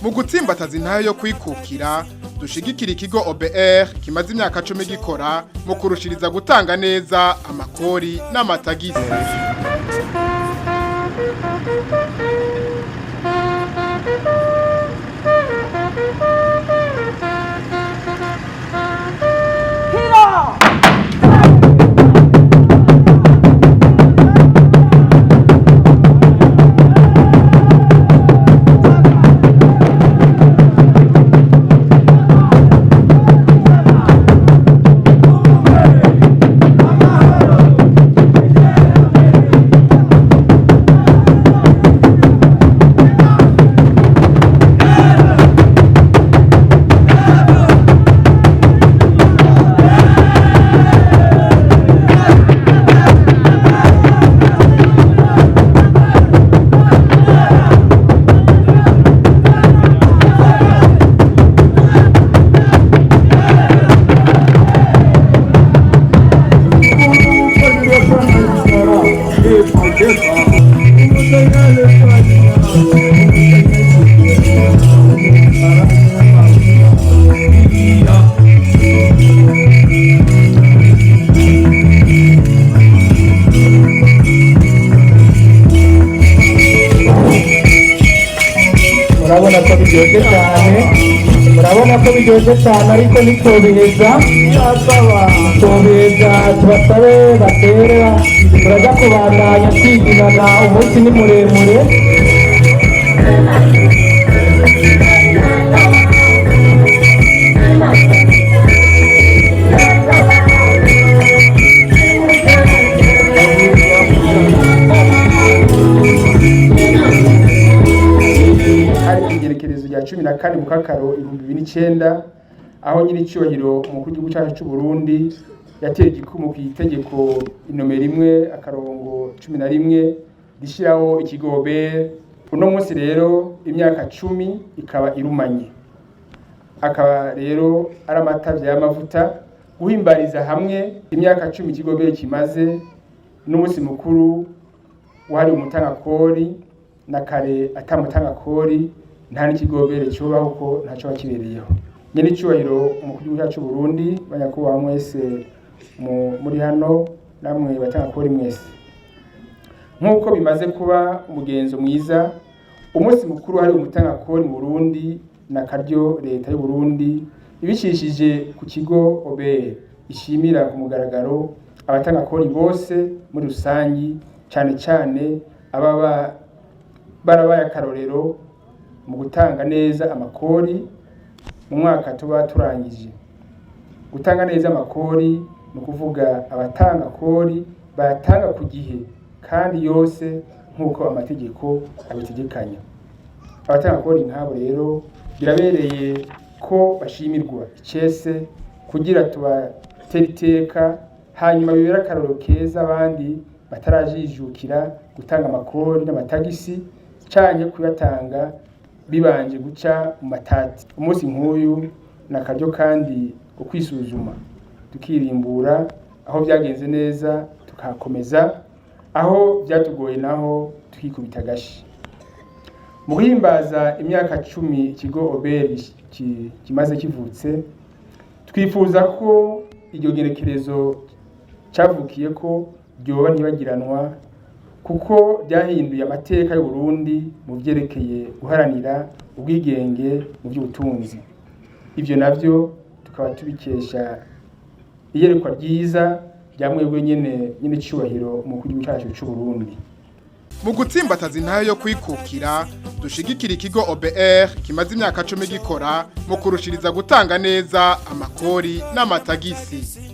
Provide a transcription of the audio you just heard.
Mu gutsimbataza intahe yo kwikukira, dushigikira ikigo OBR kimaze imyaka 10 gikora mu kurushiriza gutanga neza amakori n'amatagisi. Murabona ko biryoshye cyane, murabona ko biryoshye cyane, ariko ntitwobiheza, ntitwobiheza. Tubasabe batere, turajya kubandanya twiginana, umunsi ni muremure. Hari igerekerezo rya 14 Mukakaro 2009, aho nyiri icyubahiro umukuru w'igihugu cyacu cy'u Burundi yateye igikumu ku itegeko inomero 1-11 rishyiraho ikigo OBR. Uno munsi rero imyaka 10 ikaba irumanye, akaba rero ari amatavya y'amavuta guhimbariza hamwe imyaka 10 ikigo OBR kimaze n'umunsi mukuru wahariwe umutangakori. Na kare atamutangakori nta n'ikigo OBR cyubaho, kuko ntaco bakibereyeho. Nyene icyubahiro umukuru w'igihugu cyacu Burundi, banyakubahwa mwese muri hano, namwe batangakori mwese, nk'uko bimaze kuba umugenzo mwiza, umunsi mukuru wahariwe umutangakori mu Burundi na karyo leta y'u Burundi ibicishije ku kigo OBR ishimira ku mugaragaro abatangakori bose muri rusangi, cyane cyane ababa barabaye akarorero mu gutanga neza amakori mu mwaka tuba turangije. Gutanga neza amakori ni ukuvuga abatanga kori bayatanga ku gihe kandi yose nk'uko amategeko abitegekanya. Abatanga kori nk'abo rero birabereye ko bashimirwa icese kugira tubatere iteka, hanyuma bibere akarorero keza abandi batarajijukira gutanga amakori n'amatagisi canke kuyatanga bibanje guca mu matati. Umunsi nk'uyu ni akaryo kandi ko kwisuzuma, tukirimbura aho byagenze neza tukahakomeza, aho byatugoye naho tukikubita agashi. Mu guhimbaza imyaka 10 ikigo OBR kimaze kivutse, twifuza ko iryo gerekerezo cyavukiye ko ryoba ntibagiranwa, kuko ryahinduye amateka y'u Burundi mu vyerekeye guharanira ubwigenge mu by'ubutunzi. Ivyo navyo tukaba tubikesha iyerekwa ryiza rya mwebwe nyene icubahiro umukuru w'igihugu cyacu cy'u Burundi. Mu gutsimbataza intahe yo kwikukira, dushigikira ikigo OBR kimaze imyaka 10 gikora mu kurushiriza gutanga neza amakori n'amatagisi.